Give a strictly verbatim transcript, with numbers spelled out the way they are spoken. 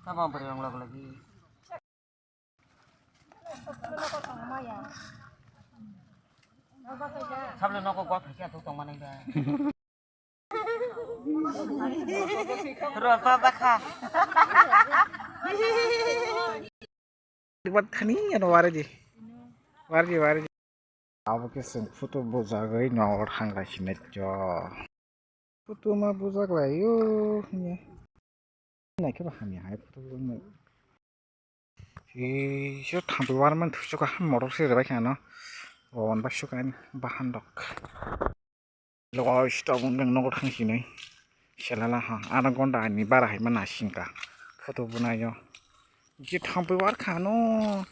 Tamo bwrwi rok log lagi. Sabni nogo gol phaikhe aswk tongmani da. Rwpa bakha. Bat khani ano waridi. Waridi, waridi. Abo khe chwng photo bujagwi nogo thanglai sinai cho. Photo ma bujak lai o hwnwi. Naikhe bo hamya hai photo bujak nai. Ee, so thampui warmani thusuk ha motor se rebai kha ano. O on bai suka bahan rok. Logo stop wng nogo thang sinai. Selala ha, ano gonda ni bara hai ma nasing ka. Photo bunai o. Je thampui war kha ano.